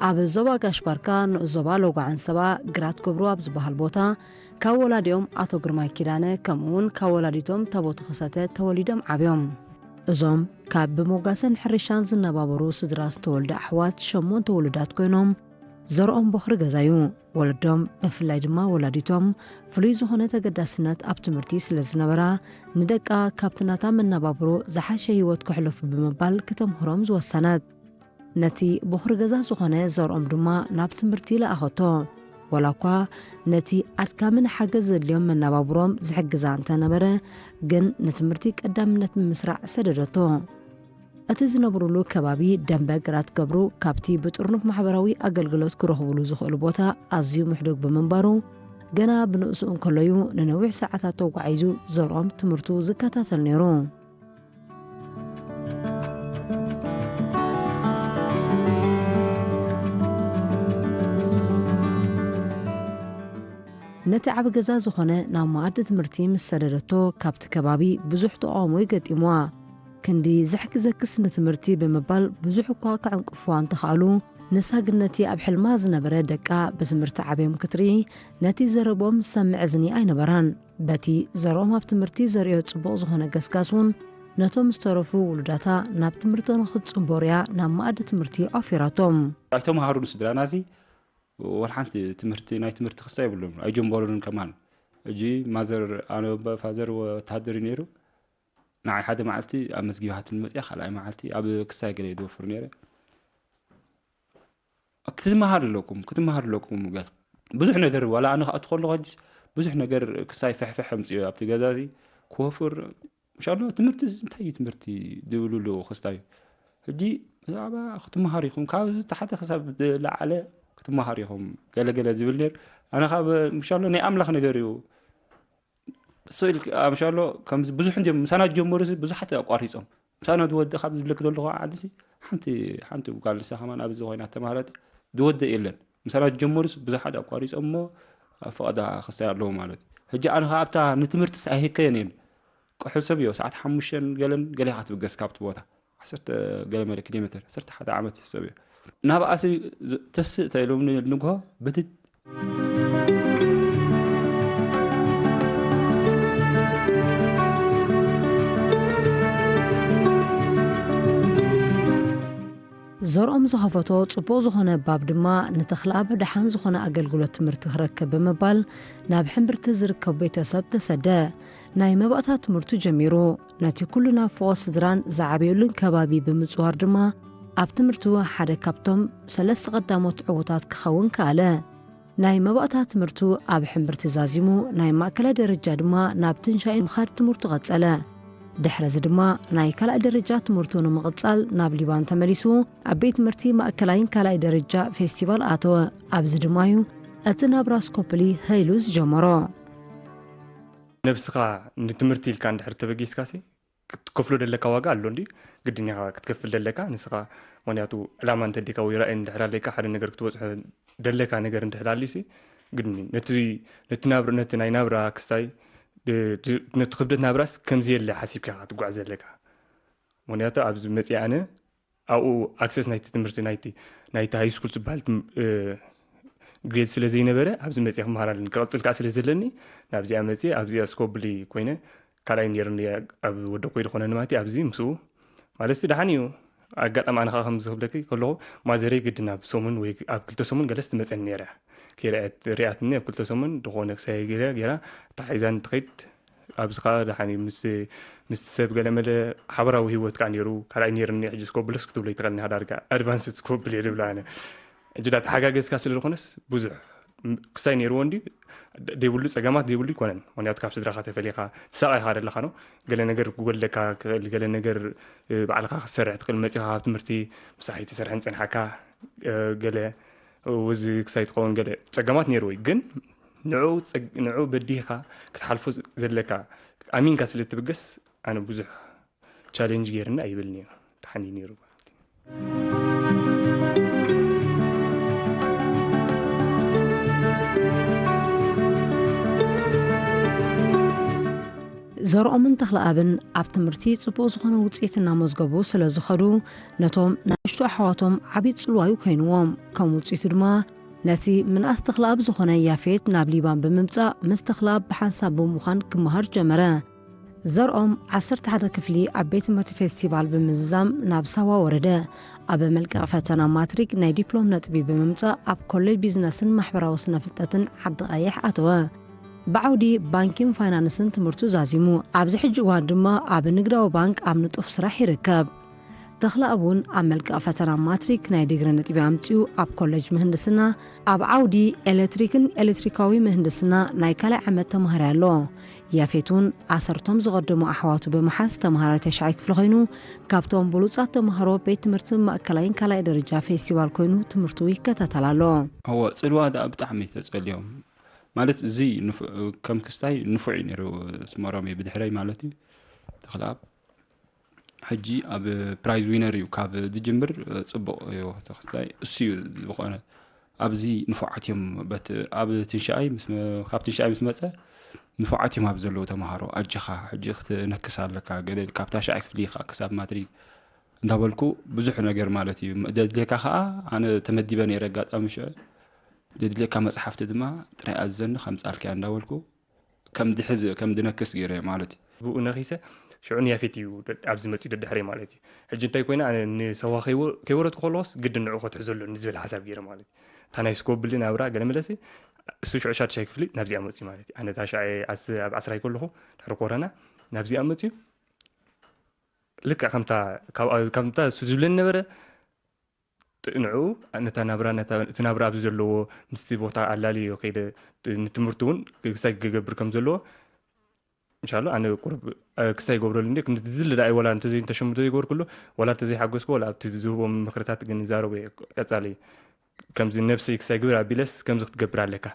ኣብ ዞባ ጋሽ ባርካ ንኡስ ዞባ ሎጎ ዓንሰባ ግራት ገብሩ ኣብ ዝበሃል ቦታ ካብ ወላዲኦም ኣቶ ግርማይ ኪዳነ ከምኡ እውን ካብ ወላዲቶም ታቦት ከሰተ ተወሊዶም ዓብዮም። እዞም ካብ ብሞጋሰን ሕርሻን ዝነባበሩ ስድራ ዝተወልደ ኣሕዋት ሸሞንተ ውሉዳት ኮይኖም ዘርኦም ቦኽሪ ገዛ እዩ። ወለዶም ብፍላይ ድማ ወላዲቶም ፍሉይ ዝኾነ ተገዳስነት ኣብ ትምህርቲ ስለ ዝነበራ ንደቃ ካብቲ ናታ መነባብሮ ዝሓሸ ህይወት ከሕልፉ ብምባል ክተምህሮም ዝወሰነት። ነቲ ቦኽሪ ገዛ ዝኾነ ዘርኦም ድማ ናብ ትምህርቲ ለኣኸቶ። ዋላ እኳ ነቲ ኣድካምን ሓገዝ ዘድልዮም መነባብሮም ዝሕግዛ እንተነበረ ግን ንትምህርቲ ቀዳምነት ንምስራዕ ሰደደቶ። እቲ ዝነብሩሉ ከባቢ ደንበ ግራት ገብሩ ካብቲ ብጥርኑፍ ማሕበራዊ ኣገልግሎት ክረኽቡሉ ዝኽእሉ ቦታ ኣዝዩ ምሕዱግ ብምንባሩ ገና ብንእስኡ እንከሎዩ ንነዊሕ ሰዓታት ተጓዒዙ ዘርኦም ትምህርቱ ዝከታተል ነይሩ። ነቲ ዓቢ ገዛ ዝኾነ ናብ መኣዲ ትምህርቲ ምስ ሰደደቶ ካብቲ ከባቢ ብዙሕ ተቓውሞ ይገጢምዋ። ክንዲ ዘሕግዘክስ ንትምህርቲ ብምባል ብዙሕ እኳ ከዕንቅፍዋ እንተኸኣሉ ንሳ ግን ነቲ ኣብ ሕልማ ዝነበረ ደቃ ብትምህርቲ ዓብዮም ክትርኢ ነቲ ዘረቦም ዝሰምዕ እዝኒ ኣይነበራን። በቲ ዘርኦም ኣብ ትምህርቲ ዘርእዮ ጽቡቕ ዝኾነ ገስጋስ እውን ነቶም ዝተረፉ ውሉዳታ ናብ ትምህርቲ ንኽትጽንቦርያ ናብ መኣዲ ትምህርቲ ኣውፊራቶም። ኣይተምሃሩን ስድራና እዚ ወላ ሓንቲ ትምህርቲ ናይ ትምህርቲ ክሳ የብሎም ኣይጀንበሩን ከማን እጂ ማዘር ኣነ ፋዘር ወታደር እዩ ነይሩ ንዓይ ሓደ መዓልቲ ኣብ መስጊድ ሃትኒ መፅያ ካልኣይ መዓልቲ ኣብ ክሳይ ገለ ይድወፍር ነይረ ክትመሃር ኣለኩም ክትመሃር ኣለኩም ገለ ብዙሕ ነገር ዋላ ኣነ ከኣቱ ከለኹ ሕጅስ ብዙሕ ነገር ክሳይ ፍሕፍሕ ኣምፅዮ ኣብቲ ገዛ እዚ ክወፍር ምሻሎ ትምህርቲ እዚ እንታይ እዩ ትምህርቲ ዝብሉ ኣለዉ ክስታይ ሕጂ ብዛዕባ ክትመሃሩ ኢኹም ካብ ታሕቲ ክሳብ ዝለዓለ ክትመሃሩ ኢኹም ገለ ገለ ዝብል ነይሩ ኣነ ካብ ምሻሎ ናይ ኣምላኽ ነገር እዩ ስእል ምሻሎ ከምዚ ብዙሕ እንዲዮም ምሳና ዝጀመሩ ብዙሓት ኣቋሪፆም ምሳና ዝወደ ካብ ዝብለክ ዘለኹ ዓዲ ሓንቲ ሓንቲ ጓል ንሳ ከማን ኣብዚ ኮይና ተማሃረት ዝወደ የለን ምሳና ዝጀመሩስ ብዙሓት ኣቋሪፆም እሞ ኣብ ፈቐዳ ክሳይ ኣለዉ ማለት እዩ ሕጂ ኣነ ኣብታ ንትምህርትስ ኣይህከየን እየን ቅሑል ሰብ እዮ ሰዓት ሓሙሽተን ገለን ገለ ኢኻ ትብገስ ካብቲ ቦታ ዓሰርተ ገለ መለ ኪሎ ሜትር ዓሰርተ ሓደ ዓመት ይሕሰብ እዮ ናብኣ ተስእ ተኢሎምኒ ንግሆ ብትት ዘርኦም ዝኸፈቶ ጽቡቕ ዝኾነ ባብ ድማ ንተኽለኣብ ደሓን ዝኾነ ኣገልግሎት ትምህርቲ ክረክብ ብምባል ናብ ሕምብርቲ ዝርከብ ቤተሰብ ተሰደ። ናይ መባእታ ትምህርቱ ጀሚሩ ነቲ ኩሉ ናፍቖት ስድራን ዝዓበየሉን ከባቢ ብምጽዋር ድማ ኣብ ትምህርቱ ሓደ ካብቶም ሰለስተ ቀዳሞት ዕዉታት ክኸውን ከኣለ። ናይ መባእታ ትምህርቱ ኣብ ሕምብርቲ ዛዚሙ ናይ ማእከላይ ደረጃ ድማ ናብ ትንሻኤ ምኻድ ትምህርቱ ቀጸለ። ድሕረዚ ድማ ናይ ካልኣይ ደረጃ ትምህርቱ ንምቕጻል ናብ ሊባን ተመሊሱ ኣብ ቤት ትምህርቲ ማእከላይን ካልኣይ ደረጃ ፌስቲቫል ኣተወ። ኣብዚ ድማ እዩ እቲ ናብራ ስኮፕሊ ሀይሉ ዝጀመሮ። ነብስኻ ንትምህርቲ ኢልካ እንድሕር ተበጊስካሲ ክትከፍሎ ደለካ ዋጋ ኣሎ እንዲ ግድን ኢኻ ክትከፍል ደለካ ንስኻ ምክንያቱ ዕላማ እንተዴካ ወይ ራእይ እንድሕር ኣለካ ሓደ ነገር ክትበፅሖ ደለካ ነገር እንድሕር ኣልዩሲ ግድን እዩ ነቲ ነቲ ናብር ነቲ ናይ ናብራ ክስታይ ነቲ ክብደት ናብራስ ከምዚ የለ ሓሲብካ ኢኻ ትጓዕ ዘለካ ምክንያቱ ኣብዚ መፅእ ኣነ ኣብኡ ኣክሰስ ናይቲ ትምህርቲ ናይቲ ናይቲ ሃይ ስኩል ዝበሃል ግሬድ ስለ ዘይነበረ ኣብዚ መፅእ ክመሃር ኣለኒ ክቐፅል ከዓ ስለ ዘለኒ ናብዚኣ መፅእ ኣብዚኣ ስኮብሊ ኮይነ ካልኣይ ነይሩኒ ኣብ ወደኮይ ዝኾነኒ ማለት ኣብዚ ምስኡ ማለት ደሓን እዩ ኣጋጣሚ ኣነ ከዓ ከምዚ ክብለኪ ከለኹ ማዘረይ ግድን ኣብ ሰሙን ወይ ኣብ ክልተ ሰሙን ገለስ ትመፀኒ ነይራ ሪኣትኒ ኣብ ክልተ ሰሙን ዝኾነ ክሳይ ገይራ ኣተሓሒዛኒ ትኸይድ ኣብዚ ከዓ ደሓን እዩ ምስ ምስቲ ሰብ ገለመለ ሓበራዊ ህይወት ከዓ ነይሩ ካልኣይ ነይርኒ ሕጂ ስኮብልስ ክትብሎ ይትኽእል ዳርጋ ኣድቫንስድ ስኮብል እየ ዝብላ ኣነ ሕጂ ዳ ተሓጋገዝካ ስለ ዝኾነስ ብዙሕ ክስታይ ነይርዎ እንዲ ደይብሉ ፀገማት ደይብሉ ይኮነን ምክንያቱ ካብ ስድራካ ተፈሊካ ትሳቃይካ ደለካ ነው ገለ ነገር ክጎድለካ ክእል ገለ ነገር ባዕልካ ክትሰርሕ ትክእል መፂካ ካብ ትምህርቲ ምሳሕ ይትሰርሕን ፀንሓካ ገለ ወዚ ክሳይ ትኸውን ገለ ፀገማት ነይርዎ እዩ ግን ንዑ በዲህካ ክትሓልፎ ዘለካ ኣሚንካ ስለ ትብገስ ኣነ ብዙሕ ቻሌንጅ ገይርኒ ኣይብልን እዩ ተሓኒ ነይሩ ማለት እዩ ዘርኦምን ተኽለኣብን ኣብ ትምህርቲ ጽቡቕ ዝኾነ ውጽኢት እናመዝገቡ ስለ ዝኸዱ፣ ነቶም ንኣሽቱ ኣሕዋቶም ዓቢ ጽልዋዩ ኮይንዎም። ከም ውጽኢቱ ድማ፣ ነቲ ምንኣስ ተኽለኣብ ዝኾነ ያፌት ናብ ሊባን ብምምጻእ፣ ምስ ተኽለኣብ ብሓንሳብ ብምዃን ክመሃር ጀመረ። ዘርኦም ዓሰርተ ሓደ ክፍሊ ኣብ ቤት ትምህርቲ ፌስቲቫል ብምዝዛም ናብ ሳዋ ወረደ። ኣብ መልቀቕ ፈተና ማትሪክ ናይ ዲፕሎም ነጥቢ ብምምጻእ፣ ኣብ ኮሌጅ ቢዝነስን ማሕበራዊ ስነ ፍልጠትን ዓዲ ቀይሕ ኣተወ። ብዓውዲ ባንኪን ፋይናንስን ትምህርቱ ዛዚሙ። ኣብዚ ሕጂ እዋን ድማ ኣብ ንግዳዊ ባንክ ኣብ ንጡፍ ስራሕ ይርከብ። ተኽለኣብ እውን ኣብ መልቀቕ ፈተና ማትሪክ ናይ ዲግሪ ነጥቢ ኣምጺኡ፣ ኣብ ኮሌጅ ምህንድስና ኣብ ዓውዲ ኤሌክትሪክን ኤሌክትሪካዊ ምህንድስና ናይ ካልኣይ ዓመት ተማሃራይ ኣሎ። ያፌት እውን ኣሰርቶም ዝቐደሙ ኣሕዋቱ ብምሓዝ ተምሃራይ ተሽዓይ ክፍሊ ኮይኑ፣ ካብቶም ብሉጻት ተምሃሮ ቤት ትምህርቲ ማእከላይን ካልኣይ ደረጃ ፌስቲቫል ኮይኑ ትምህርቱ ይከታተል ኣሎ። እወ፣ ጽልዋ ደኣ ብጣዕሚ ተጸልዮም። ማለት፣ እዚ ንፉ-፣ ከም ክስታይ ንፉዕ እዩ ነይሩ፣ ስመሮም እዩ ብድሕረይ ማለት እዩ። ተኽለኣብ ሕጂ ኣብ ፕራይዝ ዊነር እዩ ካብ ዝጅምር፣ ጽቡቕ እዩ ተኽስታይ። እሱ እዩ ዝኾነ ኣብዚ ንፉዓት እዮም። በት-፣ ኣብ ትንሽኣይ ምስ መ-፣ ካብ ትንሽኣይ ምስ መጸ ንፉዓት እዮም ኣብ ዘለዉ ተምሃሮ። ኣጆኻ፣ ሕጂ ክትነክስ ኣለካ፣ ገለ ካብ ታሽዓይ ክፍሊ ኢኻ ክሳብ ማትሪክ እንዳበልኩ ብዙሕ ነገር ማለት እዩ። ዘድልየካ ከኣ ኣነ ተመዲበ ነይረ ኣጋጣሚ ሽዑ። ዘድልየካ መጽሓፍቲ ድማ ጥራይ ኣዘኒ ከምጻልካ እንዳበልኩ ከም ድሕዝ-፣ ከም ድነክስ ገይረ ማለት እዩ። ብኡ ነኺሰ ሽዑ ንያፌት እዩ ደ-፣ ኣብዚ መጺኡ ደድሕረይ ማለት እዩ። ሕጂ እንታይ ኮይነ ኣነ ንሰዋ ከይወ-፣ ከይወረድኩ ከለኹስ ግድን ንዕኡ ከትሕዞ ኣለኒ ዝብል ሓሳብ ገይረ ማለት እዩ። እታ ናይ ስኮብሊ ናብራ ገለ መለሲ እሱ ሽዑ ሻድሻይ ክፍሊ ናብዚኣ መጺኡ ማለት እዩ። ኣነ ታሽዓይ ኣስ-፣ ኣብ ዓስራይ ከለኹ ድሕሪ ኮረና ናብዚኣ መጺኡ ልክዕ ከምታ ካብ-፣ ከምታ እሱ ዝብለኒ ነበረ፣ ጥ-፣ ንዕኡ ነታ ናብራ፣ ነታ፣ እቲ ናብራ ኣብዚ ዘለዎ ምስቲ ቦታ ኣላልዮ ከይደ ንትምህርቲ እውን ክሳይ ክገብር ከም ዘለዎ፣ እንሻላ ኣነ ቁሩብ፣ እ፣ ክሳይ ይገብረሉ እንዴ፣ ክንዲ ዝል ደኣ ወላ እንተዘይ፣ እንተሸምቶ ዘይገበርኩሉ፣ ወላ እንተዘይሓገዝኩ፣ ወላ ኣብቲ ዝህቦም ምኽርታት ግን ይዛረቦ እየ ቀጻሊ። ከምዚ ነብሰይ ክሳይ ግብር ኣቢለስ ከምዚ ክትገብር ኣለካ።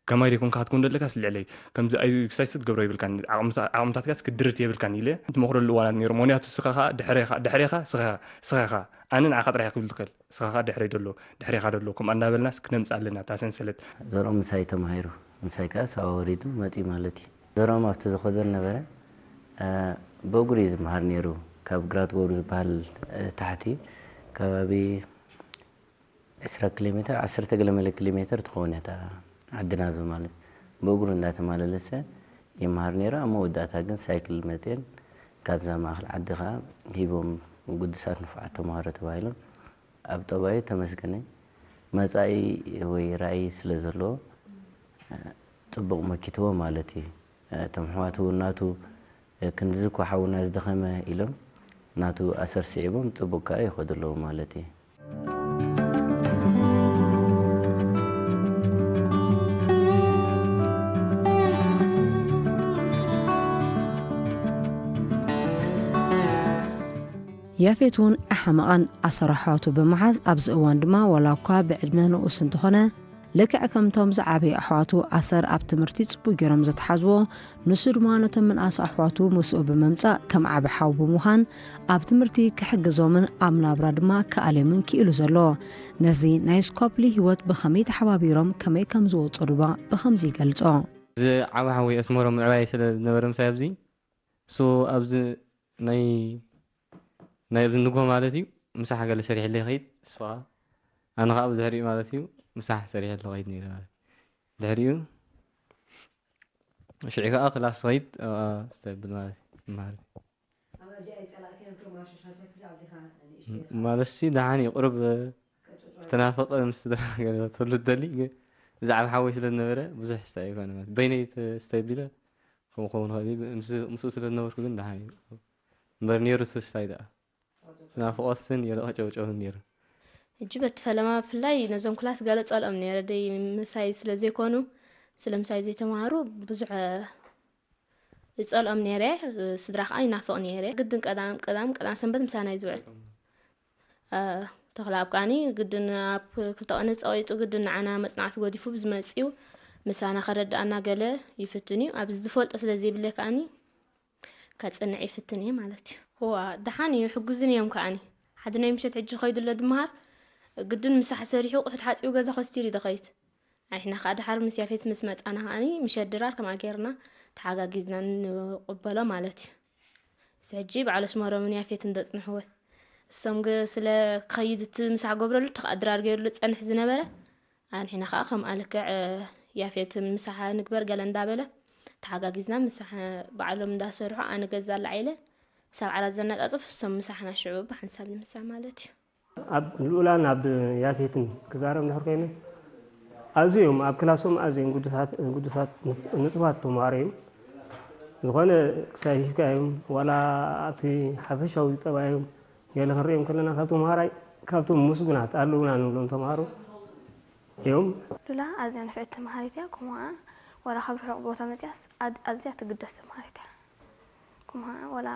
ከማይ ደይኮንካ ክትኮን ዘለካ ስልዕለይ። ከምዚ ኣዩ ክሳይ ክትገብሮ ይብልካን። ዓቕምታ-፣ ዓቕምታትካስ ክድርት የብልካን ኢለ ትመኽረሉ እዋናት ነይሩ። ምኽንያቱ ስኻ ኸኣ ድሕሬኻ፣ ድሕሬኻ ስኻ፣ ስኻ ኢኻ። ኣነ ንዓኻ ጥራሕ እየ ክብል ዝኽእል። ስኻ ኸኣ ድሕረይ ደሎ፣ ድሕሬኻ ደሎ። ከምኣ እናበልናስ ክነምጽእ ኣለና እታ ሰንሰለት። ዘርኦም ምሳይ ተማሂሩ፣ ምሳይ ከኣ ሳዋ ወሪዱ መጺኡ ማለት እዩ። ዘርኦም ኣብቲ ዝኸዶ ነበረ፣ እ፣ ብእግሩ እዩ ዝመሃር ነይሩ። ካብ ግራት ጎብሩ ዝበሃል፣ እ፣ ታሕቲ ከባቢ ዕስራ ኪሎ ሜትር፣ ዓሰርተ ገለ መለ ኪሎ ሜትር ትኸውን እያ እታ ዓድና፣ እዚ ማለት ብእግሩ እንዳተመላለሰ ይመሃር ነይሩ። ኣብ መወዳእታ ግን ሳይክል መፅኤን ካብዛ ማእኸል ዓዲ ከዓ ሂቦም ግዱሳት ንፉዓት ተምሃሮ ተባሂሎም ኣብ ጠባዩ ተመስገነ መፃኢ ወይ ራእይ ስለ ዘለዎ፣ እ፣ ፅቡቕ መኪትዎ ማለት እዩ። እቶም ኣሕዋት እውን ናቱ፣ እ፣ ክንድዚ እኮ ሓውና ዝደኸመ ኢሎም ናቱ ኣሰር ስዒቦም ፅቡቕ ከዓ ይኸዱ ኣለዉ ማለት እዩ። ያፌት እውን ኣይሓመቐን። ኣሰር ኣሕዋቱ ብምሓዝ፣ ኣብዚ እዋን ድማ ዋላ እኳ ብዕድመ ንኡስ እንተኾነ፣ ልክዕ ከምቶም ዝዓበዩ ኣሕዋቱ ኣሰር ኣብ ትምህርቲ ጽቡቕ ገይሮም ዘትሓዝዎ፣ ንሱ ድማ ነቶም ምንኣስ ኣሕዋቱ ምስኡ ብምምጻእ ከም ዓቢ ሓው ብምዃን ኣብ ትምህርቲ ክሕግዞምን ኣብ ናብራ ድማ ክኣልዮምን ክኢሉ ዘሎ። ነዚ ናይ ስኮፕሊ ህይወት ብኸመይ ተሓባቢሮም ከመይ ከም ዝወጾ ድማ ብኸምዚ ይገልጾ። እዚ ዓቢ ሓወይ ኣስመሮም ምዕባይ ስለ ዝነበረ ምሳይ ኣብዚ፣ እሱ ኣብዚ ናይ፣ ናይ ኣብዚ ንግሆ ማለት እዩ፣ ምሳሕ ገለ ሰሪሕለይ ይኸይድ፣ እሱ ኸዓ፣ ኣነ ኸዓ ብድሕሪኡ ማለት እዩ፣ ምሳሕ ሰሪሕለ ይኸይድ ነይረ ማለት እዩ። ድሕሪኡ ሽዑ ከዓ ክላስ ኸይድ፣ ኣብኣ ስታይ ብል ማለት እዩ፣ ይመሃር። ማለት ሲ ደሓን እዩ፣ ቁሩብ ትናፍቕ ምስ ስድራ ገለ ትህሉ ትደሊ፣ ግን እዚ ዓቢ ሓወይ ስለ ዝነበረ ብዙሕ ስታይ ኣይኮነ ማለት። በይነይ ት-፣ ስታይ ቢለ ከምኡ ክኸውን ይኽእል እዩ። ምስ-፣ ምስኡ ስለ ዝነበርኩ ግን ደሓን እዩ። እምበር ነይሩ እቲ ስታይ ደኣ። ናፍቖት ስን ነይሩ፣ ጨውጨውን ነይሩ። ሕጂ በቲ ፈለማ ብፍላይ ነዞም ክላስ ገለ ጸልኦም ነይረ፣ ደይ ምሳይ ስለ ዘይኮኑ፣ ስለ ምሳይ ዘይተማሃሩ ብዙሕ ይጸልኦም ነይረ፣ ስድራ ከኣ ይናፍቕ ነይረ። ግድን ቀዳም፣ ቀዳም፣ ቀዳም ሰንበት ምሳና እዩ ዝውዕል። እ፣ ተኽለኣብ ከኣኒ ግድን ኣብ ክልተ ቀነ ጸቒጡ ግድን ንዓና መጽናዕቲ ገዲፉ ብዝመጽእ እዩ ምሳና ከረድኣና ገለ ይፍትን እዩ። ኣብዚ ዝፈልጦ ስለ ዘይብለይ ከኣኒ ከጽንዕ ይፍትን እየ ማለት እዩ። እዋ፣ ደሓን እዩ፣ ሕጉዝን እዮም ከኣኒ። ሓደ ናይ ምሸት ሕጂ ኸይዱ ኣሎ ድመሃር፣ ግድን ምሳሕ ሰሪሑ ቁሑ ተሓጺቡ ገዛ ኮስቲሩ እዩ ዝኸይድ። ኣይ፣ ንሕና ከኣ ደሓር ምስ ያፌት ምስ መጻና ከኣኒ ምሸት ድራር ከምኣ ጌርና ተሓጋጊዝና ንቕበሎ ማለት እዩ። እዚ ሕጂ በዓል ኣስመሮምን ያፌትን ዘጽንሕዎ። እሶም ግ-፣ ስለ ክኸይድ እቲ ምሳሕ ገብረሉ ተኸኣ ድራር ገይሩሉ ዝጸንሕ ዝነበረ፣ ኣንሒና ኸኣ ከምኣ ልክዕ፣ እ፣ ያፌት ምሳሕ ንግበር ገለ እንዳበለ፣ ተሓጋጊዝና ምሳሕ ባዕሎም እንዳሰርሑ ኣነ ገዛ ኣላዒለ፣ ሳብ ዓራት ዘነጻጽፍ፣ እሶም ምሳሕና ሽዑ ብሓንሳብ ንምሳሕ ማለት እዩ። ኣብ ልኡላን ኣብ ያፌትን ክዛረብ እንድሕር ኮይነ፣ ኣዝዮም ኣብ ክላሶም ኣዝዮም ግዱሳት፣ ግዱሳት ንፍ-፣ ንጡፋት ተምሃሮ እዮም። ዝኾነ ክሳይ ሂብካዮም፣ ዋላ ኣብቲ ሓፈሻዊ ጠባዮም ገለ ክንሪኦም ከለና፣ ካብ ተምሃራይ፣ ካብቶም ምስጉናት ኣለዉና ንብሎም ተምሃሮ እዮም። ሉላ ኣዝያ ንፍዕቲ ተምሃሪት እያ። ከምኡ ኸዓ ዋላ ካብ ርሑቕ ቦታ መጺኣስ ኣድ-፣ ኣዝያ ትግደስ ተምሃሪት እያ። ከምኡ ኸዓ ዋላ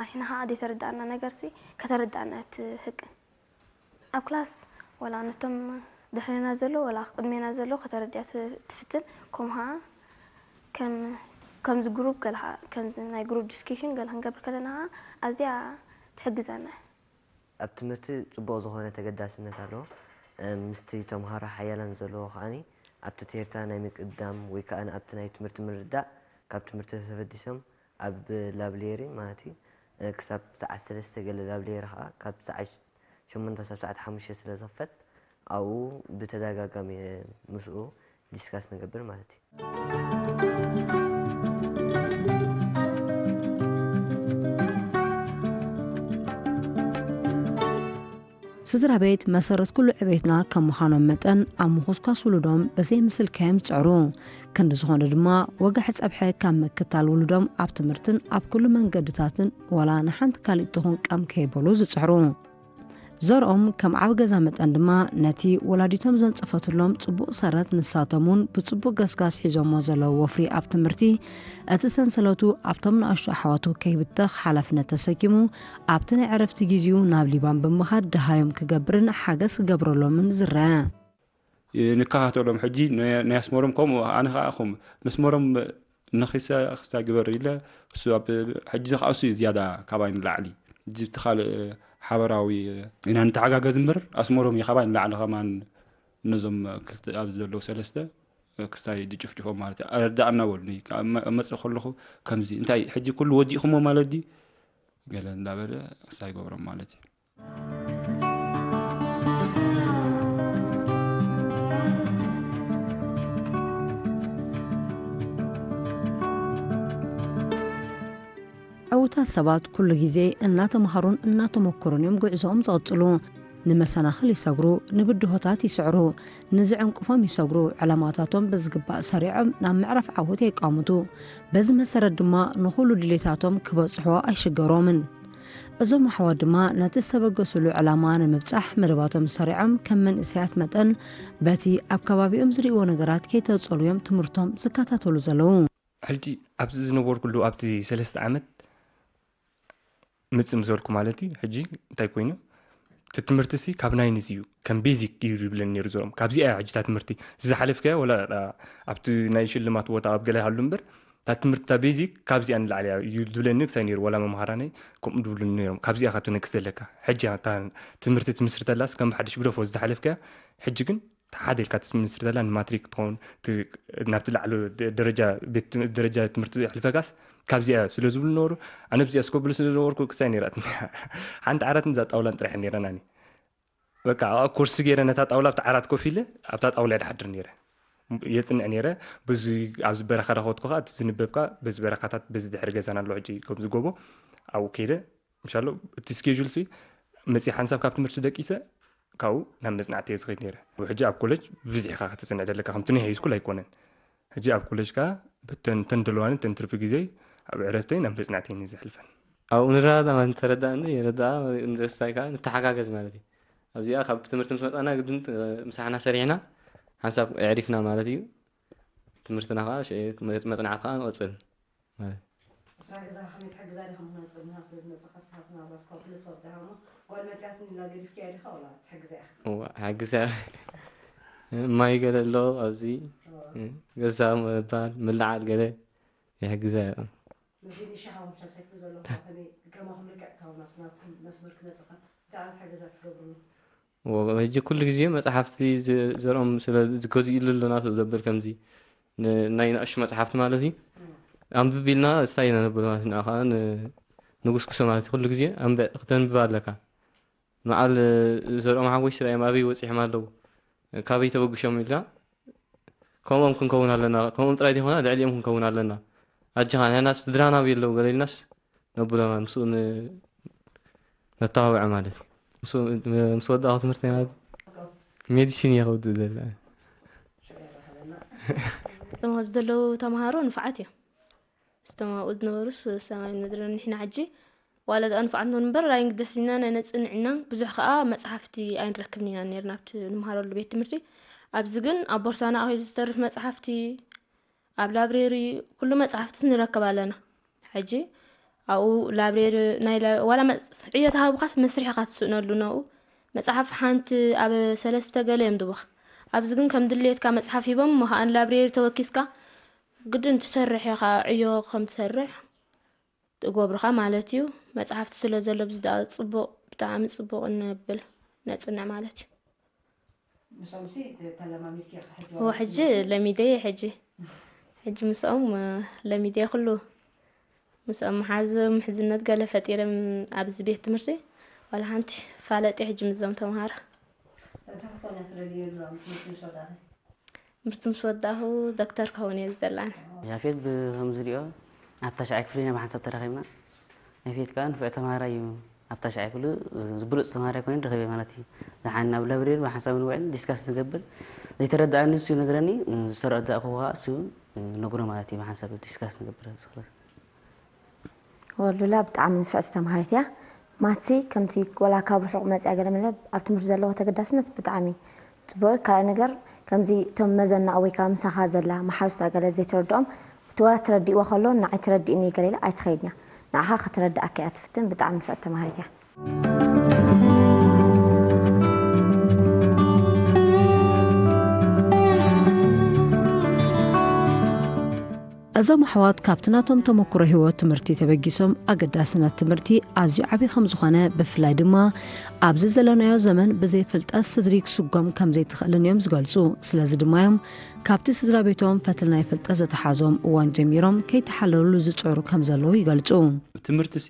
ኣንሕና ኸዓ ዘይተረድኣና ነገርሲ ከተረድኣና እያ ትህቅን። ኣብ ክላስ ዋላ ነቶም ድሕሬና ዘሎ ዋላ ቅድሜና ዘሎ ከተረድያ ት-፣ ትፍትን። ከምኡ ኸዓ ከም፣ ከምዚ ግሩፕ ገለ ኸዓ፣ ከምዚ ናይ ግሩፕ ዲስከሽን ገለ ክንገብር ከለና ኸዓ ኣዝያ ትሕግዘና እያ። ኣብ ትምህርቲ ጽቡቕ ዝኾነ ተገዳስነት ኣለዎ። እ፣ ምስቲ ተምሃሮ ሓያላን ዘለዎ ከኣኒ ኣብቲ ቴርታ ናይ ምቅዳም ወይ ከኣ ኣብቲ ናይ ትምህርቲ ምርዳእ ካብ ትምህርቲ ተፈዲሶም ኣብ ላብሌሪ ማለት እዩ፣ እ፣ ክሳብ ሰዓት ሰለስተ ገለ ላብሌሪ ከኣ ካብ ሰዓት ሸሞንተ ሳብ ሰዓት ሓሙሽተ ስለ ዝኽፈት ኣብኡ ብተደጋጋሚ፣ እ፣ ምስኡ ዲስካስ ንገብር ማለት እዩ። ስድራ ቤት መሰረት ኩሉ ዕቤትና ከም ምዃኖም መጠን፣ ኣብ ምኹስኳስ ውሉዶም በዘይ ምስልካዮም ይጽዕሩ። ክንዲ ዝኾነ ድማ፣ ወጋሕ ጸብሐ ካብ ምክታል ውሉዶም ኣብ ትምህርትን ኣብ ኩሉ መንገድታትን፣ ወላ ንሓንቲ ካልእ ትኹን ቀም ከይበሉ ዝጽዕሩ። ዘርኦም ከም ዓቢ ገዛ መጠን ድማ፣ ነቲ ወላዲቶም ዘንጸፈትሎም ጽቡቕ ሰረት ንሳቶም እውን ብጽቡቕ ገስጋስ ሒዞሞ ዘለዉ ወፍሪ ኣብ ትምህርቲ፣ እቲ ሰንሰለቱ ኣብቶም ንኣሽቱ ኣሕዋቱ ከይብተኽ ሓላፍነት ተሰኪሙ፣ ኣብቲ ናይ ዕረፍቲ ግዜኡ ናብ ሊባን ብምኻድ ደሃዮም ክገብርን ሓገዝ ክገብረሎምን ዝረአ። ንከታተሎም። ሕጂ ን-፣ ናይ ኣስመሮም ከምኡ፣ ኣነ ከኣ ከም መስመሮም ነኺሰ ክስታይ ግበር ኢለ፣ እሱ ኣብ፣ ሕጂ ከኣ እሱ እዩ ዝያዳ ካባይ ንላዕሊ። እዚ እቲ ካልእ ሓበራዊ ኢና ንተሓጋገዝ እምበር፣ ኣስመሮም እዩ ካባይ ንላዕሊ ከማን ነዞም ክልተ ኣብዚ ዘለዉ ሰለስተ ክስታይ ድጭፍጭፎም ማለት እዩ። ኣረዳእና በሉኒ። ካብ መ-፣ መጽእ ከለኹ ከምዚ፣ "እንታይ ሕጂ ኩሉ ወዲእኹሞ ማለት ድዩ?" ገለ እንዳበለ ክስታይ ይገብሮም ማለት እዩ። ዕዉታት ሰባት ኩሉ ግዜ እናተምሃሩን እናተመኩሩን እዮም ጉዕዞኦም ዝቕጽሉ። ንመሰናኽል ይሰግሩ፣ ንብድሆታት ይስዕሩ፣ ንዝዕንቅፎም ይሰግሩ፣ ዕላማታቶም ብዝግባእ ሰሪዖም ናብ ምዕራፍ ዓወት የቃምቱ። በዚ መሰረት ድማ ንኹሉ ድሌታቶም ክበጽሕዎ ኣይሽገሮምን። እዞም ኣሕዋት ድማ ነቲ ዝተበገስሉ ዕላማ ንምብጻሕ መደባቶም ሰሪዖም ከም መንእሰያት መጠን በቲ ኣብ ከባቢኦም ዝርእይዎ ነገራት ከይተጸልዮም ትምህርቶም ዝከታተሉ ዘለዉ። ሕጂ ኣብዚ ዝነበርኩሉ ኣብቲ ሰለስተ ዓመት ምጽእ ምስ በልኩ ማለት እዩ። ሕጂ እንታይ ኮይኑ፣ እቲ ትምህርቲሲ ካብ ናይንስ እዩ፣ ከም ቤዚክ እዩ ዝብለኒ ነይሩ ዘሮም። ካብዚኣ እያ ሕጂ እታ ትምህርቲ ዝሓለፍካዮ፣ ወላ ኣብቲ ናይ ሽልማት ቦታ ኣብ ገለ ይሃሉ እምበር፣ እታ ትምህርቲ እታ ቤዚክ ካብዚኣ ንላዕሊ እያ እዩ ዝብለኒ ክሳይ ነይሩ፣ ወላ መምሃራነይ ከምኡ ዝብሉኒ ነይሮም። ካብዚኣ ካብ ትነግስ ዘለካ፣ ሕጂ እታ ትምህርቲ ትምስርተላስ ከም ሓድሽ ግደፎ ዝተሓለፍካዮ፣ ሕጂ ግን ሓደ ኢልካ ትምስርተላ ንማትሪክ ትኸውን፣ ት-፣ ናብቲ ላዕሊ ደ-፣ ደረጃ ቤት ትም-፣ ደረጃ ትምህርቲ ዘሕልፈካስ ካብዚኣ ስለ ዝብሉ ነበሩ። ኣነ ብዚኣ ስከብሉ ስለ ዝነበርኩ ክሳይ ነይራትኒ። ሓንቲ ዓራትን እዛ ጣውላን ጥራሕ ነይረናኒ። በቃ ኣብ ኩርሲ ገይረ ነታ ጣውላ ኣብቲ ዓራት ኮፍ ኢለ ኣብታ ጣውላ እየ ድሓድር ነይረ። የጽንዕ ነይረ። በዚ ኣብዚ በረኻ ዳኸድኩ ከኣ እቲ ዝንበብካ በዚ በረኻታት በዚ ድሕሪ ገዛና ኣሎ ሕጂ ከምዚ ጎቦ ኣብኡ ከይደ ምሻሎ እቲ ስኬጁል ሲ መጽየ ሓንሳብ ካብ ትምህርቲ ደቂሰ ካብኡ ናብ መጽናዕቲ እየ ዝኸይድ ነይረ። ሕጂ ኣብ ኮሌጅ ብብዝሒ ኢኻ ከተጽንዕ ዘለካ፣ ከምቲ ናይ ሃይስኩል ኣይኮነን። ሕጂ ኣብ ኮሌጅ ከኣ በተን ተን ድልዋኒ ተን ትርፊ ግዜይ ኣብ ዕረፍተይ ናብ መጽናዕቲ እየ ዘሕልፈን። ኣብኡ ንረዳዳ ማለት ተረዳእኒ፣ የረዳኣ ንረሳይ ከኣ ንተሓጋገዝ ማለት እዩ። ኣብዚኣ ካብ ትምህርቲ ምስ መጻና ግድን ምሳሕና ሰሪሕና ሓንሳብ ኣዕሪፍና ማለት እዩ። ትምህርትና ከኣ ሸ-፣ መጽናዕቲ ከኣ ንቐጽል። ማለት እሳ ገዛ ከመይ ትሕግዛ ዲኻ? ምኽንያቱ ቅድሚኻ ስለ ዝመጻኻ፣ ንስኻ ናብራ ስኳ ክልተ ወርሒ ዲኻ እሞ፣ ጓል መጺኣትኒ ኢላ ገዲፍካያ ዲኻ ወላ ትሕግዛ ኢኻ? እዋ፣ እሕግዛ። ማይ ገለ ኣሎ ኣብዚ። እዋ። ገዛ ምባል፣ ምልዓል ገለ ይሕግዛ እየ። መጀመርያ ሻሃ ወምቻ ሳይክል ዘሎ ከመይ ከማኹም ልክዕ ካብ ናት-፣ ናትኩም መስመር ክመጽእ ከ እንታይ ዓይነት ሓገዛት ትገብርሉ? ወ-፣ ሕጂ ኩሉ ግዜ መጽሓፍቲ ዝ-፣ ዘርኦም ስለ ዝገዝእሉ ኣሎ ናቱ ዘብል ከምዚ ን-፣ ናይ ንኣሽቱ መጽሓፍቲ ማለት እዩ። እም። ኣንብብ ኢልና እንታይ ኢና ነብሎ ማለት ንዑ ከዓ ን-፣ ንጉስጉሶ ማለት እዩ። ኩሉ ግዜ ኣንብዕ ክተንብብ ኣለካ። ንበዓል ዘርኦም ሓጎሽ ስራዮም ኣበይ ወፂሖም ኣለዉ፣ ካበይ ተበግሾም ኢልና ከምኦም ክንከውን ኣለና። ከምኦም ጥራይ ዘይኮና ልዕሊኦም ክንከውን ኣለና። ኣጅኻ ንሕና ስድራና ኣበይ ኣለዉ ገለ ኢልናስ ነብሎ ማለት ምስኡ ን-፣ ነተባብዖ ማለት እዩ። ምስ፣ ምስ ወዳእኹ ትምህርቲ ማለት ሜዲሲን እየ ከውድእ ደለ። እቶም ኣብዚ ዘለዉ ተምሃሮ ንፉዓት እዮም። ምስቶም ኣብኡ ዝነበሩስ ሰማይን ምድርን። ንሕና ሕጂ ዋላ ደኣ ንፉዓት ንኹን እምበር ኣይንግደስን ኢና፣ ናይ ነጽንዕና ብዙሕ ከኣ መጽሓፍቲ ኣይንረክብን ኢና ነይርና ኣብቲ ንምሃረሉ ቤት ትምህርቲ። ኣብዚ ግን ኣብ ቦርሳና ኣኺሉ ዝተርፍ መጽሓፍቲ፣ ኣብ ላብሬሪ ኩሉ መጽሓፍትስ ንረክብ ኣለና። ሕጂ ኣብኡ ላብሬሪ ናይ ላ-፣ ዋላ መጽ-፣ ዕዮ ተሃብኻስ መስርሕ ኢኻ ትስእነሉ ነኡ። መጽሓፍ ሓንቲ ኣብ ሰለስተ ገለ እዮም ዝህቡኻ። ኣብዚ ግን ከም ድሌትካ መጽሓፍ ሂቦም እሞ ከኣ ንላብሬሪ ተወኪስካ ግድን ትሰርሕ ኢኻ፣ ዕዮ ከም ትሰርሕ ትገብሩኻ ማለት እዩ። መጽሓፍቲ ስለ ዘሎ ብዚ ደኣ ጽቡቕ፣ ብጣዕሚ ጽቡቕ ነብል፣ ነጽንዕ ማለት እዩ። ምስኦምሲ ተ-፣ ተለማሚድኪ ኢኻ ሕጂ እዎ፣ ዋላ ሕጂ ትምህርቲ? ለሚደየ ሕጂ። ሕጂ ምስኦም፣ እ፣ ለሚደየ ኩሉ። ምስኦም መሓዝ-፣ ምሕዝነት ገለ ፈጢረ ኣብዚ ቤት ትምህርቲ ዋላ ሓንቲ ፋለጥ እየ ሕጂ ምስዞም ተምሃሮ። እንታይ ክትኮኒ እያ ትደልዪ ድሮ ኣብ ትምህርቲ ምስ ወዳእኺ? ትምህርቲ ምስ ወዳእኹ ዶክተር ክኸውን እየ ዝደሊ ኣነ። ያፌት ብኸም ዝሪኦ ኣብ ታሽዓይ ክፍሊ ኢና ብሓንሳብ ተራኺብና። ያፌት ከኣ ንፉዕ ተምሃራይ እዩ። ኣብ ታሽዓይ ክፍሊ ብሉጽ ተምሃራይ ኮይኑ ረኺበ ማለት እዩ። ደሓን ናብ ላብሬሪ ብሓንሳብ ንውዕል ዲስካስ ንገብር። ዘይተረድኣኒ ንሱ ይነግረኒ፣ ዝተረዳእክዎ ከኣ እሱ ነግሮ ማለት እዩ። ብሓንሳብ ዲስካስ ንገብር ኣብዚ ክላስ። ወሉላ ብጣዕሚ ንፍዕቲ ተምሃሪት እያ። ማትሲ ከምቲ ወላ ካብ ርሑቕ መፅያ ገለ መለ ኣብ ትምህርቲ ዘለዎ ተገዳስነት ብጣዕሚ ፅቡቕ እዩ። ካልኣይ ነገር ከምዚ እቶም መዘና ወይ ከዓ ምሳኻ ዘላ መሓዙታ ገለ ዘይተረድኦም እቲ ወላ ተረዲእዎ ከሎ ንዓይ ተረዲእኒ ገለ ኢላ ኣይትኸይድን እያ። ንዓኻ ከተረድኣካ እያ ትፍትን። ብጣዕሚ ንፍዕቲ ተምሃሪት እያ። እዞም ኣሕዋት ካብቲ ናቶም ተመኩሮ ህይወት ትምህርቲ ተበጊሶም ኣገዳስነት ትምህርቲ ኣዝዩ ዓቢ ከም ዝኾነ ብፍላይ ድማ ኣብዚ ዘለናዮ ዘመን ብዘይ ፍልጠት ስድሪ ክስጎም ከም ዘይትኽእልን እዮም ዝገልጹ። ስለዚ ድማ እዮም ካብቲ ስድራ ቤቶም ፈትሊ ናይ ፍልጠት ዘተሓዞም እዋን ጀሚሮም ከይተሓለሉሉ ዝጽዕሩ ከም ዘለዉ ይገልጹ። ትምህርቲሲ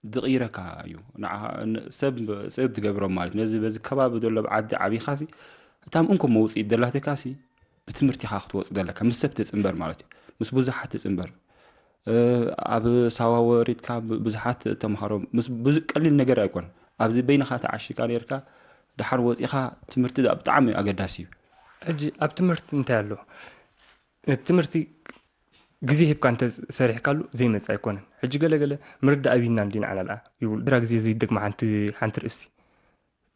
ዝቕይረካ እዩ። ንዓኻ ን-፣ ሰብ፣ ሰብ ትገብሮም ማለት ነዚ በዚ ከባቢ ዘሎ ኣብ ዓዲ ዓቢኻሲ እታም እንኮ መውፅኢት ደላትካሲ ብትምህርቲ ኢኻ ክትወፅ ደለካ። ምስ ሰብ ትፅንበር ማለት እዩ። ምስ ብዙሓት ትፅንበር። እ፣ ኣብ ሳዋ ወሪድካ ብ-፣ ብዙሓት ተምሃሮ ምስ ብዙ ቀሊል ነገር ኣይኮን። ኣብዚ በይንኻ ተዓሽካ ነርካ ደሓር ወፂኻ ትምህርቲ ዳ-፣ ብጣዕሚ ኣገዳሲ እዩ። ሕጂ ኣብ ትምህርቲ እንታይ ኣሎ? ነቲ ትምህርቲ ግዜ ሂብካ እንተ ሰሪሕካሉ ዘይመጽእ ኣይኮነን። ሕጂ ገለ ገለ ምርዳእ ኣቢና እንዲና ንዓና ደኣ ይብሉ። ዕስራ ግዜ ዘይደግማ ሓንቲ፣ ሓንቲ ርእስቲ።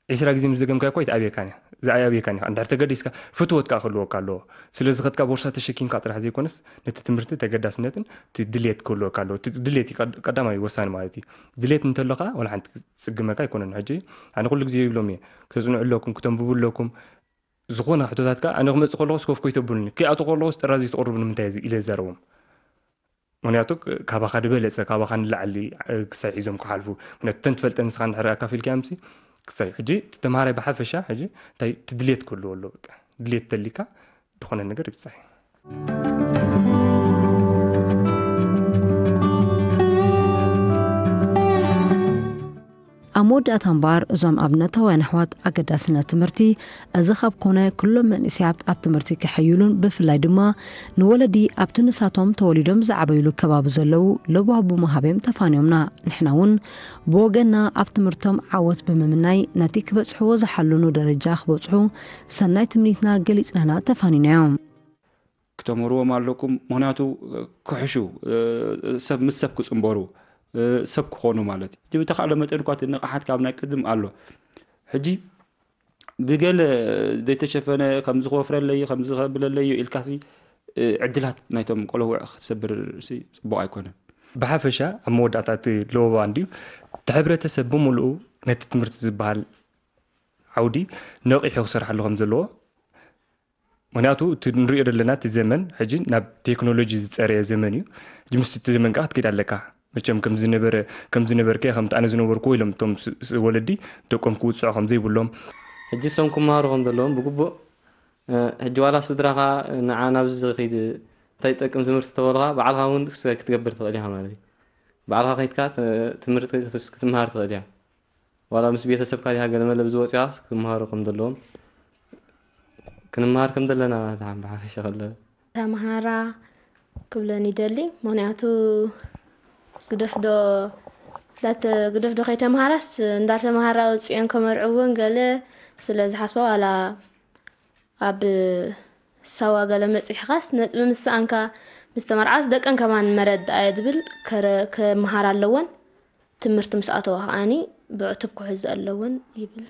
ዕስራ ግዜ ምስ ደገምካያ እኮ ኣይትኣብየካን እያ። ኣይኣብየካን ኢኻ። እንድሕር ተገዲስካ ፍትወት ከኣ ክህልወካ ኣለዎ። ስለ ዝኸድካ ቦርሳ ተሸኪምካ ጥራሕ ዘይኮነስ ነቲ ትምህርቲ ተገዳስነትን እቲ ድልየት ክህልወካ ኣለዎ። እቲ ድልየት እዩ ቀድ-፣ ቀዳማይ ወሳኒ ማለት እዩ። ድልየት እንተሎ ከኣ ዋላ ሓንቲ ክጽግመካ ኣይኮነን። ሕጂ ኣነ ኩሉ ግዜ ይብሎም እየ፣ ክተጽንዑ ኣለኩም፣ ክተንብቡ ኣለኩም። ዝኾነ ሕቶታት ከኣ ኣነ ክመጽእ ከለኹስ ኮፍ ኮይተብሉኒ፣ ክኣቱ ከለኹስ ጥራዝ እዩ ትቕርቡ ንምንታይ እዚ ኢለ ዝዛረቦም። ምኽንያቱ ክ-፣ ካባኻ ዝበለጸ፣ ካባኻ ንላዕሊ፣ እ፣ ክሳይ ሒዞም ክሓልፉ። ምኽንያቱ እተን ትፈልጠን ንስኻ እንድሕር ኣካፊልካዮምሲ፣ ክሳይ ሕጂ እቲ ተምሃራይ ብሓፈሻ ሕጂ እንታይ እቲ ድሌት ክህልዎ ኣለዎ። በቃ ድሌት ተሊካ ዝኾነ ነገር ይብጻሕ እዩ። ኣብ መወዳእታ እምበኣር፣ እዞም ኣብነታውያን ኣሕዋት ኣገዳስነት ትምህርቲ፣ እዚ ካብ ኮነ፣ ኩሎም መንእሰያት ኣብ ትምህርቲ ከሐይሉን ብፍላይ ድማ ንወለዲ ኣብቲ ንሳቶም ተወሊዶም ዝዓበይሉ ከባቢ ዘለዉ ለባህቡ ምሃብ እዮም ተፋንዮምና። ንሕና እውን ብወገንና ኣብ ትምህርቶም ዓወት ብምምናይ፣ ነቲ ክበጽሕዎ ዝሓለኑ ደረጃ ክበጽሑ ሰናይ ትምኒትና ገሊጽናና ተፋኒናዮም። ክተምህርዎም ኣለኩም። ምኽንያቱ፣ እ፣ ክሕሹ፣ እ፣ ሰብ ምስ ሰብ ክጽንበሩ፣ እ፣ ሰብ ክኾኑ ማለት እዩ። ብተኻእለ መጠን እኳ እቲ ንቕሓት ካብ ናይ ቅድም ኣሎ። ሕጂ ብገለ ዘይተሸፈነ ከምዚ ክወፍረለይ፣ ከምዚ ከብለለይ ኢልካሲ፣ እ፣ ዕድላት ናይቶም ቆለውዕ ክትሰብር ሲ ጽቡቕ ኣይኮነን። ብሓፈሻ ኣብ መወዳእታ እቲ ለበዋ እንድዩ፣ እቲ ሕብረተሰብ ብምሉኡ ነቲ ትምህርቲ ዝበሃል ዓውዲ ነቒሑ ክሰርሓሉ ከም ዘለዎ፣ ምኽንያቱ እቲ ንሪኦ ዘለና እቲ ዘመን ሕጂ ናብ ቴክኖሎጂ ዝጸረየ ዘመን እዩ። ሕጂ ምስቲ እቲ ዘመን ከኣ ክትከይድ ኣለካ። መቸም ከም ዝነበረ፣ ከም ዝነበርካዮ፣ ከምቲ ኣነ ዝነበርኩዎ ኢሎም እቶም ስ-፣ ስ-፣ ወለዲ ደቆም ክውጽዑ ከም ዘይብሎም። ሕጂ እሶም ክመሃሩ ከም ዘለዎም ብግቡእ፣ እ፣ ሕጂ ዋላ ስድራኻ ንዓ ናብዚ ኺድ እንታይ ይጠቅም ትምህርቲ ተበልካ፣ ባዕልኻ እውን ክትገብር ትኽእል ኢኻ ማለት እዩ። ባዕልኻ ከይድካ ትምህርቲ ክትምሃር ትኽእል ኢኻ። ዋላ ምስ ቤተሰብካ ዲኻ ገለ መለ ብዝወፅያ ክመሃሩ ከም ዘለዎም፣ ክንመሃር ከም ዘለና ብሓፈሻ ከለ ተምሃራ ክብለን ይደሊ። ምክንያቱ ግደፍ ዶ ግደፍ ዶ ከይተምሃራስ እንዳተምሃራ ውፅኦን ከመርዕውን ገለ ስለ ዝሓስባ ዋላ ኣብ ሳዋ ገለ መፂሕኻስ ነጥቢ ምስ ሰኣንካ ምስ ተመርዓስ ደቀን ከማን መረዳእየ ዝብል ከመሃር ኣለወን። ትምህርቲ ምስ ኣተዋ ከዓኒ ብዕቱብ ክሕዝ ኣለወን ይብል።